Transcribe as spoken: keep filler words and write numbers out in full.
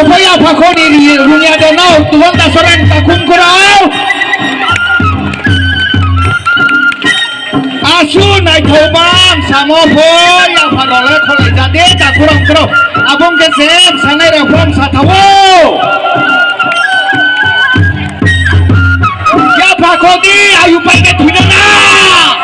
Phai apha khoni rungya de no, tuwang da soran takhum khorao. Asu naithok bang samo phai apha role kholai jade da kurang kro. Abong ke sem sanai ra phang sathawo. Ya pha khodi ayu pai ke thina na.